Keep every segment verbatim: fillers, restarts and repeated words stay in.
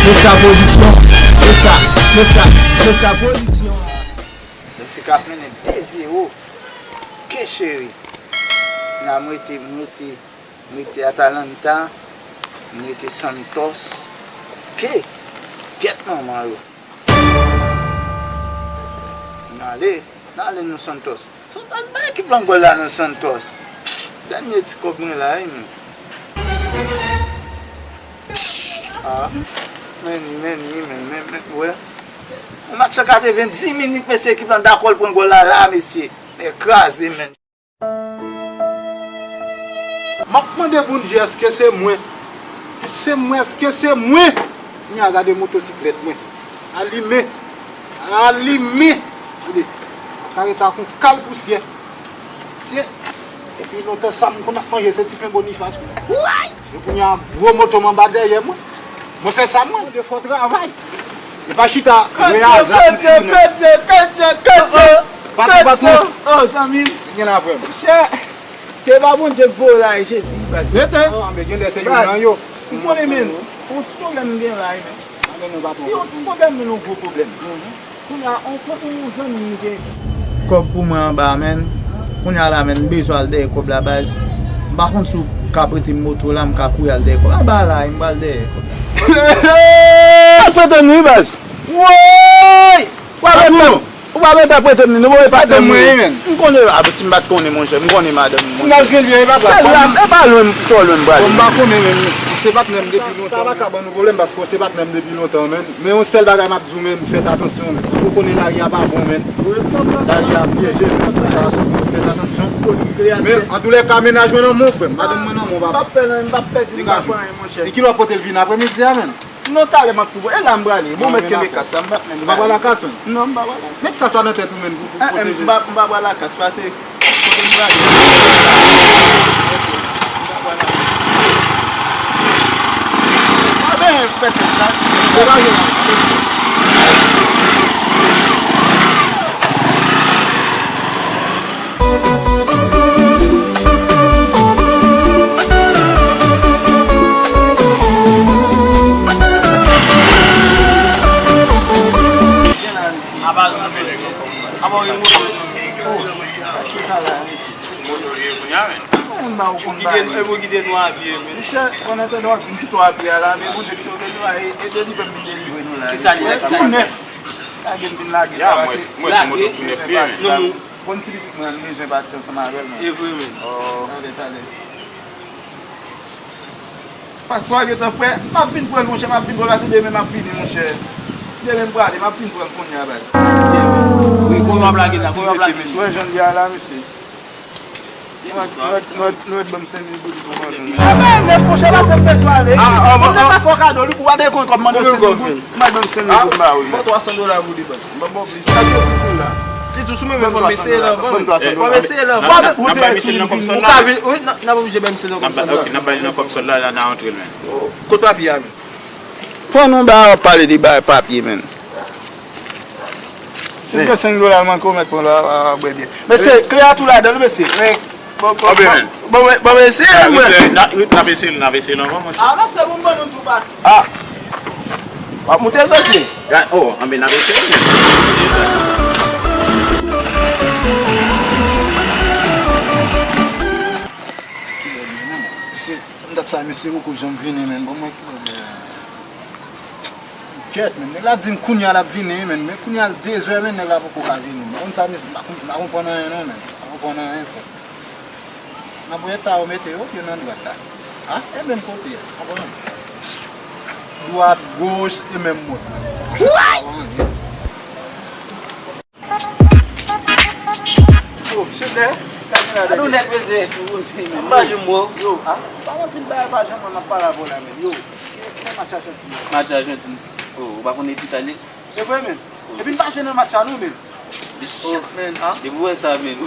Meska Pwodiksyon, Meska, Meska, Meska Pwodiksyon. Benfica ap mennen de zewo. Ke cheri. N a m rete, m rete, m rete Atalanta, m rete Santos. Ke, gyèt manman yo. N ale, n ale nou Santos. Santos, bay ekip lan gòl la non Santos. Dènye ti kòb mwen la, wi, men. Ah, men, men, men, men, men, men, wè. Yon match san katreven, dis minit, mesye, ekip lan dakò l pran gòl la, la, mesye. Men kraze, men. M ap mande Bondye, èske se mwen? Se mwen, èske se mwen? Kounye a gade motosiklèt mwen. Alime. Alime. Gade. Kareta kon kal pousyè. Se, depi lontan sa m konn ap manje, se ti pen Bonifas. Woy! E kounye a gwo moto m anba dèyè mwen. Mwen fè sa mwen, de fò travay. E pa chita, jwe aza, Kodye, Kodye, Kodye, Kodye, Kodye. Patwon, patwon. Oh, zanmi m. Gen la, frè m. Chè, se pa Bondye k voye w la, e Jezi, baz. Rete. Oh, men gen lè se youn nan yo. M konnen, men, yon ti pwoblèm m gen la, men. Yon ti pwoblèm, men yon gwo pwoblèm. Kounye a, on, on zanmi m gen kòb pou mwen anba, men. Kounye a la, men, m bezwen al dèyè kòb la, baz. M pa konn si w ka prete m moto la, m ka kouri al dèyè kòb la. Anba la, m pral dèyè kòb la. Pa prete m, wi, baz. Woy! Ou pa mèt, ou pa mèt ap prete m li, non, e pa prete m li. M konnen, a, si m pa t konnen, monchè, m konnen madanm mwen. N al jwenn li, e pa grav. Se la, e pa lwen, twò lwen m prale. Bon, m pa konnen, men, se patnè m depi lontan. Sa pa ka ban nou pwoblèm, paske se patnè m depi lontan, men. Men yon sèl bagay m ap di w, men, fèt atansyon, men. Ou konnen lari a pa bon, men. Lari a pyeje, men. Fèt atansyon. Men, antoulèka, mennaj mwen nan men w, frè m. Madanm mwen nan men w, papa. M p ap fè l anyen, m p ap pèdi l, m p ap fè anyen, monchè. E kilè w ap pote l vin aprèmidi a, men? Non, talè m ap touvo. E la m prale. Bon, mèt kenbe kas la, m p ap menm. Ou pa pran lakas, men? Non, m pa pran lakas. Met kas la nan tèt ou, men, pou, pou pwoteje. M pa, m pa pran lakas, pase kote m prale. M pa pran lakas. A ben, fè tèt sa. Degaje la. Ou kite nou abye, men. Michel, konnen se nou ap di m kite w abye a la, men Bondye ki sove nou a, e, e delivre m vin delivre nou la. Kisa li nèf? Tou nèf. Lage m vin lage. Ya, mwen, mwen se moto tou nèf li ye, men. Bon, ti pitit mwen, m bezwen pati ansanm avè l, mwen. E vre, men. Oh. Tande, tande. Paspò a gentan prè. M ap vin pran l, monchè, m ap vin pran l, pase demen m ap vini, monchè. Demen m prale, m ap vin pran l kounye a, baz. Wi, kounye w ap lage la, kounye w ap lage. Mesye, w wè jan l ye a la, mesye. Nou mèt, nou mèt, nou mèt ban m senk mil goud pou manje. Sa fè nèf, monchè, pase m bezwen ale. Ah, ah, m nan pa fè w kado, li pou w pa dekonn kòb mande senk mil goud. Mwen ban m senk mil goud, ba wi. Ban twa san dola pou li, baz. M pa ba w plis. Sa te toujou la. Li toujou menm fò m eseye l anvan, men. Fò m eseye l anvan. N ap bay misye nan kòb sòl la. Ou ka vin, wi, n ap oblije bay misye nan kòb sòl la. Ok, n ap bay li nan kòb sòl la, la n a antre l, men. Kote papye a, men? Fò nou ba w pale de bay papye, men. Si m gen senk dola, m anko mèt pran la, a, a, bwè byen. Mesye, kle a tou ladan l, mesye. Bon, bon, bon, bon, bon, bon, eseye, mwen. N ap eseye, n ap eseye l anvan, monchè. A, mesye, bon, bon, nou tou pati. A. W ap moute, sòsye? Oh, anben, n ap eseye l. Kilè li ye, non, men? Mesye, m dat sa, mesye, poko janm vini, men. Bon, mwen ki pwoblèm. Kèt, men, nèg la di m kounye a l ap vini, men, men kounye a l de zè, men, nèg la poko ka vini. M konn sa, men, m pa konn, m pa konprann anyen, non, men. M pa konprann anyen, frè. Nan ponyèt sa yo mete yo, yo nan dwat la. A, e menm kote a. M pa konprann anyen. Dwat, goch, e menm mòd la. What? Oh, chèlè, sa gen la, gade w nèt, mesye. Manje m, bro. Yo, a, pa gen anpil bagay, pa janm mwen, m ap pale avè w la, men. Yo, ki, ki match Ajantin nan? Match Ajantin. Oh, ou pa konn epi Itali? E vre, men. Oh. Epi n pa jwe nan match a, non, men. Shit, man, a. Depi w wè sa, men.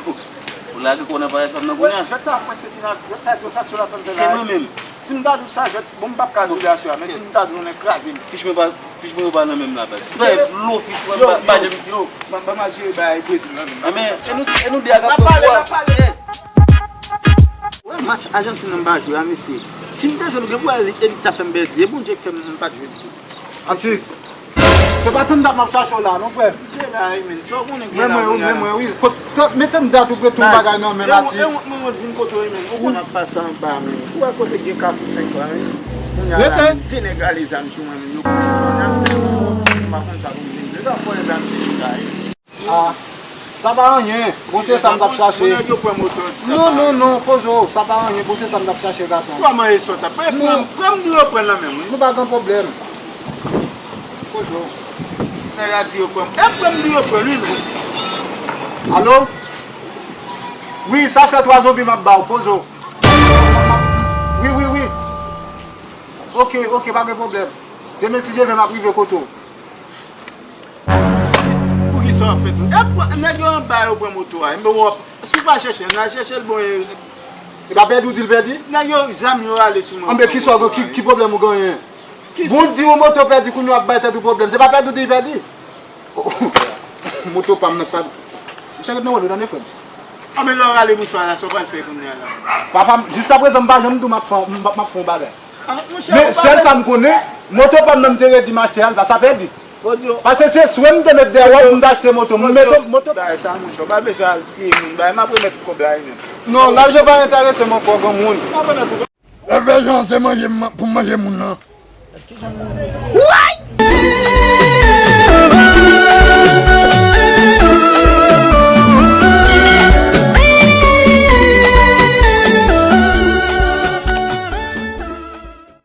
Ou lage kò w nan pale fanm nan kounye a. Jwèt sa ap kòmanse final, jwèt sa, jwèt sa, jwèt sa, jwèt sa. E mwen menm. Si m ta di w sa, jwèt, bon, m p ap ka di w aswè a, men si m ta di w, nou kraze m. Fich mwen pa, fich mwen yo pa nan menm la, baz. Dlo fich mwen pa, pa janm. Yo, yo, ban, ban m al jere bagay Brezil la, men. A, men, e nou, e nou de a k ap pran pouvwa. N ap pale, n ap pale. Wè, match Ajantin nan m pa jwe a, mesye. Si m te jwe, nou gen pou wè, Elik ta fè m pèdi. E Bondye k fè m, m pa t jwe ditou. Atis, se pa tann dat m ap chache w la non, frè. Gen la wi, men. Sa w konnen gen la, mwen, mwen, wi. Kot, mete m dat ou prete yon bagay nan men m, Atis. Mwen, mwen vin kote w wi, men. Ou konn ap pase anba, men. Ou wè kote gen Kafou senk la, men. Kounye a la, gen nèg rale zam sou mwen, men. Yo konnen mwen ap tèt mwen, mwen pa konn sa pou m vin. Yo ta pran zam te chita, wi. Ah, sa pa anyen. Bon, se sa m t ap chache. Non, non, non, poze w. Sa pa anyen. Bon, se sa m t ap chache, gason. Kòman e sòt ap? Pran, pran m di yo pran nan men m, wi. Nou pa gen pwoblèm. Poze w. Nèg la di yo pran m. E pran m di yo pran, wi, non. Alo? Wi, sa fè twa zonbi m ap ba w. Poze w. Wi, wi, wi. Ok, ok, pa gen pwoblèm. Demen, si Dye vle, m ap rive kote w. Poukisa w ap fè tou? E pran, nèg yo anba yo pran moto a. Enben, w ap, si w pa chèche l, n al chèche l, bon, e. E pa pèdi w di l pèdi? Nèg yo, zam yo rale sou mwen. Anben, kisa w, ki, ki pwoblèm ou genyen? Bon, di w moto pèdi, kounye a w ap bay tèt ou pwoblèm. Se pa pèdi w di l pèdi? Moto pa m nan pa. Ou sa ret nan wòl ou tande, frè m. Anben, lè w rale mouchwa la, sa w pral fè kounye a la? Papa m, jiskaprezan, m pa janm di w m ap fè, m ap, m ap fè yon bagay. Men sèl sa m konnen, moto pa m nan m te redi m achte a, l pa sa pèdi. Paske se swe m te met dèyè wòl pou m te achte moto. M mete moto. Bagay sa, monchè, w pa bezwen al tiye moun. Bagay, m ap remèt ou kòb la, wi, menm. Non, lajan pa enterese m ankò, granmoun. Lè fè jan se manje m pou m manje moun nan. What?